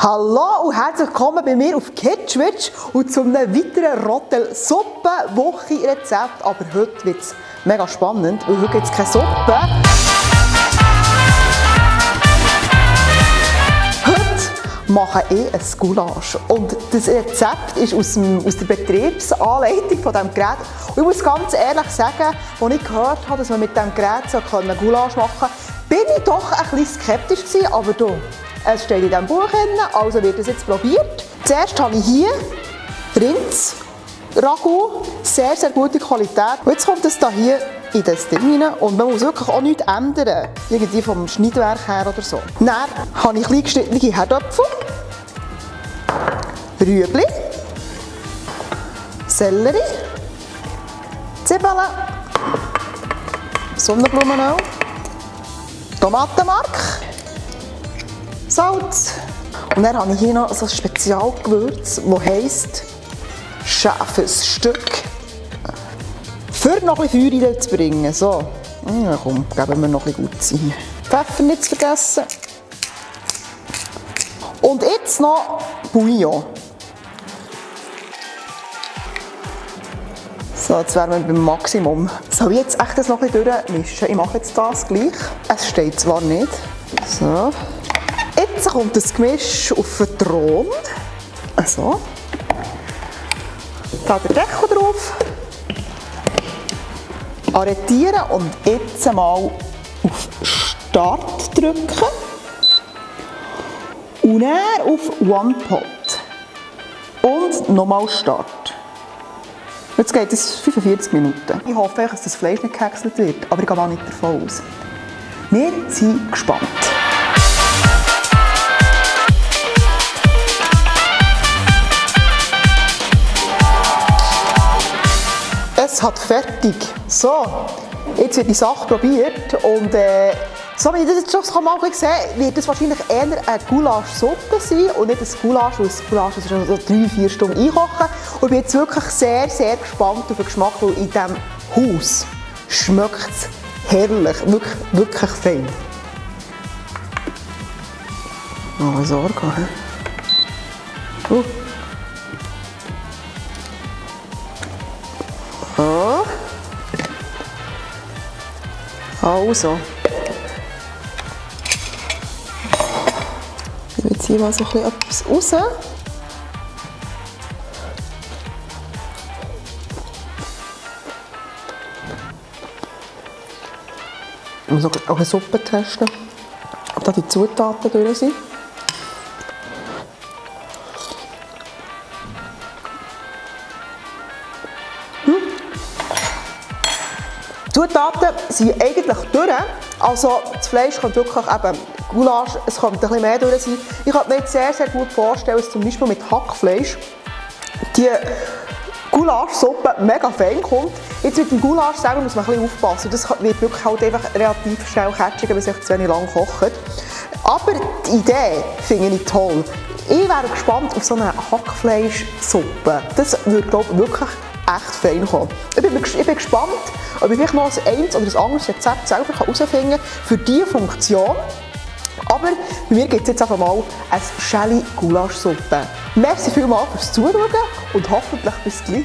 Hallo und herzlich willkommen bei mir auf Kitschwitsch und zu einem weiteren Rotel-Suppe-Woche-Rezept. Aber heute wird es mega spannend, weil heute gibt es keine Suppe. Heute mache ich ein Gulasch. Und das Rezept ist aus der Betriebsanleitung von diesem Gerät. Und ich muss ganz ehrlich sagen, als ich gehört habe, dass man mit diesem Gerät so Gulasch machen kann, bin ich doch ein bisschen skeptisch gewesen, aber du. Es steht in diesem Buch drin, also wird es jetzt probiert. Zuerst habe ich hier Rindsragout, sehr, sehr gute Qualität. Und jetzt kommt es hier in das Ding rein und man muss wirklich auch nichts ändern, irgendwie vom Schneidwerk her oder so. Dann habe ich klein geschnittene Herdöpfel, Rüebli, Sellerie, Zwiebeln, Sonnenblumenöl, Tomatenmark, Salz. Und dann habe ich hier noch so ein Spezialgewürz, das heisst Schäfersstück. Für noch ein bisschen Feuer reinzubringen. So, ja, komm, geben wir noch ein bisschen gut sein. Pfeffer nicht zu vergessen. Und jetzt noch Bouillon. So, jetzt wären wir beim Maximum. Soll ich jetzt echt das noch ein bisschen durchmischen? Ich mache jetzt das gleich. Es steht zwar nicht. So. Jetzt kommt das Gemisch auf den Thron. So. Da der Deckel drauf. Arretieren und jetzt mal auf Start drücken. Und dann auf One Pot. Und nochmal Start. Jetzt geht es 45 Minuten. Ich hoffe, dass das Fleisch nicht gehäckselt wird, aber ich gehe mal nicht davon aus. Wir sind gespannt. Es hat fertig. So, jetzt wird die Sache probiert und so wie ich das jetzt schon mal gesehen habe, wird es wahrscheinlich eher eine Gulaschsuppe sein und nicht ein Gulasch, weil das Gulasch ist schon so 3-4 Stunden einkochen. Und ich bin jetzt wirklich sehr, sehr gespannt auf den Geschmack, weil in diesem Haus schmeckt es herrlich, wirklich, wirklich fein. Noch eine Sorge. So. Also. Ich ziehe mal so etwas raus. Ich muss auch eine Suppe testen, ob da die Zutaten drin sind. Die Zutaten sind eigentlich durch. Also das Fleisch kommt wirklich eben Gulasch, es kommt ein bisschen mehr durch sein. Ich kann mir jetzt sehr, sehr gut vorstellen, dass zum Beispiel mit Hackfleisch die Gulaschsuppe mega fein kommt. Jetzt mit dem Gulasch selber muss man ein bisschen aufpassen. Das wird wirklich halt einfach relativ schnell catchig, wenn es sich zu wenig lang kocht. Aber die Idee finde ich toll. Ich wäre gespannt auf so eine Hackfleischsuppe. Das würde, glaube ich, wirklich echt fein kommen. Ich bin gespannt, ob ich vielleicht noch ein eins oder ein anderes Rezept selber herausfinden kann für diese Funktion. Aber bei mir gibt es jetzt einfach mal eine Schäli Gulaschsuppe. Merci vielmals fürs Zuschauen und hoffentlich bis gleich.